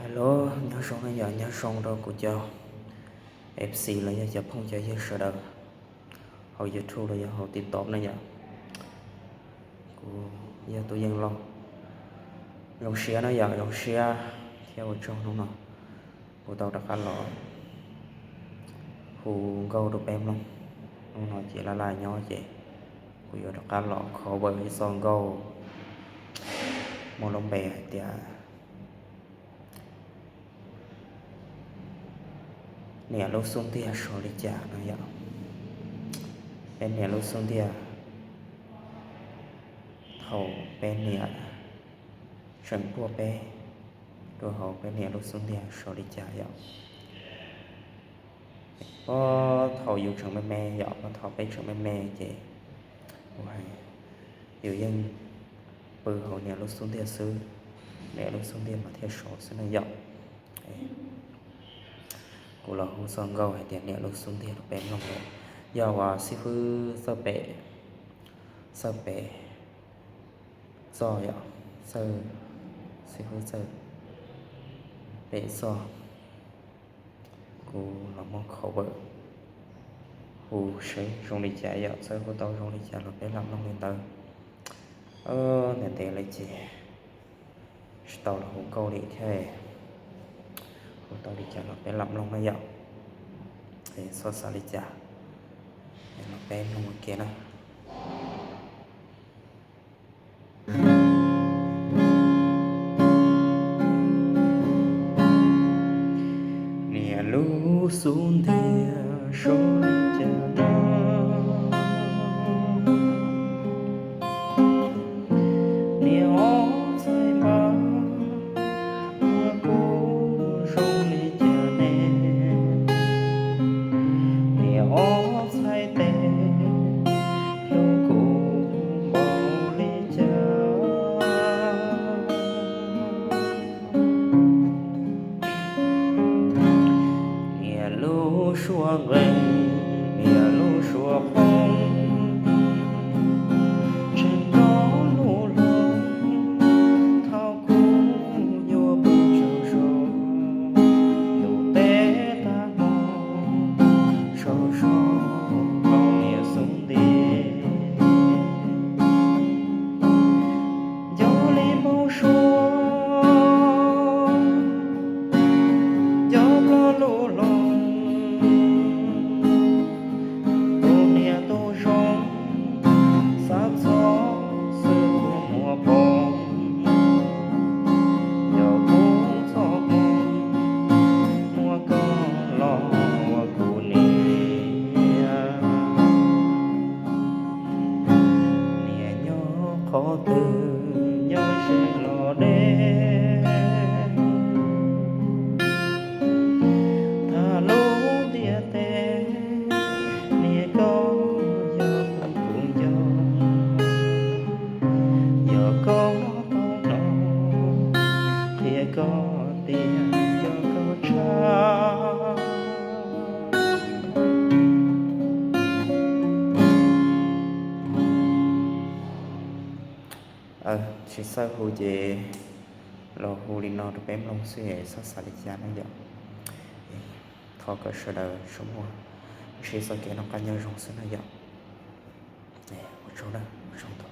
Hello, nyob zoo na yom, nyob zoo rau kuv cov F C los yog cov phooj cov ywg sawv daws hauv YouTube los yog hauv TikTok na yom. Kuv yog Tub Yeej Lauj. Zoo siab na yom, zoo siab thiab ua tsaug hnub no kuv tau rov qab los hu nkauj rau peb mloog. Hnub no ces laj laj nyob ces kuv yuav rov qab los cover ib txoj nkauj muaj lub npe hais tias niam lub xub ntiag sau li cas no yom. Peb niam lub xub ntiag, thaum peb niam tseem puag peb, rau hauv peb niam lub xub ntiag sau li cas yom. Puag thaum yus tseem me me yom, puag thaum peb tseem me me ces kuv hais yus yeej pw hauv niam lub xub ntiag xwb, niam lub xub ntiag mas thiaj sau xwb na yom. Kuv los hu txoj nkauj hais tias niam lub xub ntiag rau peb mloog lawm. Yog uas xib fwb Txawj Pem, Txawj Pem Txoj yom, Txawj, xib fwb Txawj Pem Txoj, kuv los muab cover hu seb zoo li cas yom, Txawj hu tau zoo li cas los peb lam mloog li ntawd. Ntev ntev lawm ces tsis tau los hu nkauj li thiab, hu tau li cas los peb lam mloog na yom. Es txhob xav li cas, es los peb mloog ua ke na. Niam lub xub ntiag sau li cas no, niam ob txhais npab muab kuv zoo li cas ne, niam ob txhais tes hlub kuv npaum li cas. Niam lub suab nqeeg, niam lub suab qoob, tseem nrog lub hloov thaum kuv yuav pw tsaug zog, ntuj teb tag hmo tsaug zog rau niam xub ntiag. Nco li npau suav, nco ploj lub hloov, tus niam tus zoo, xav txog xwb kuv muaj poob, yog kuv txoj hmoo muab koj los ua kuv niam. Niam nyob qhov twg nyob ze los deb, thaj lub ntiaj teb, niam koj yog tus kuv nco, yog koj tau hnov, qhia koj tias yog koj tshaj. Tsis txawj hu ces los hu li no rau peb mloog xwb es txhob xav li cas na yom. Thov kom sawv daws tsuas muaj ntsib txoj kev noj qab nyob zoo xwb na yom. Ua tsaug na, ua tsaug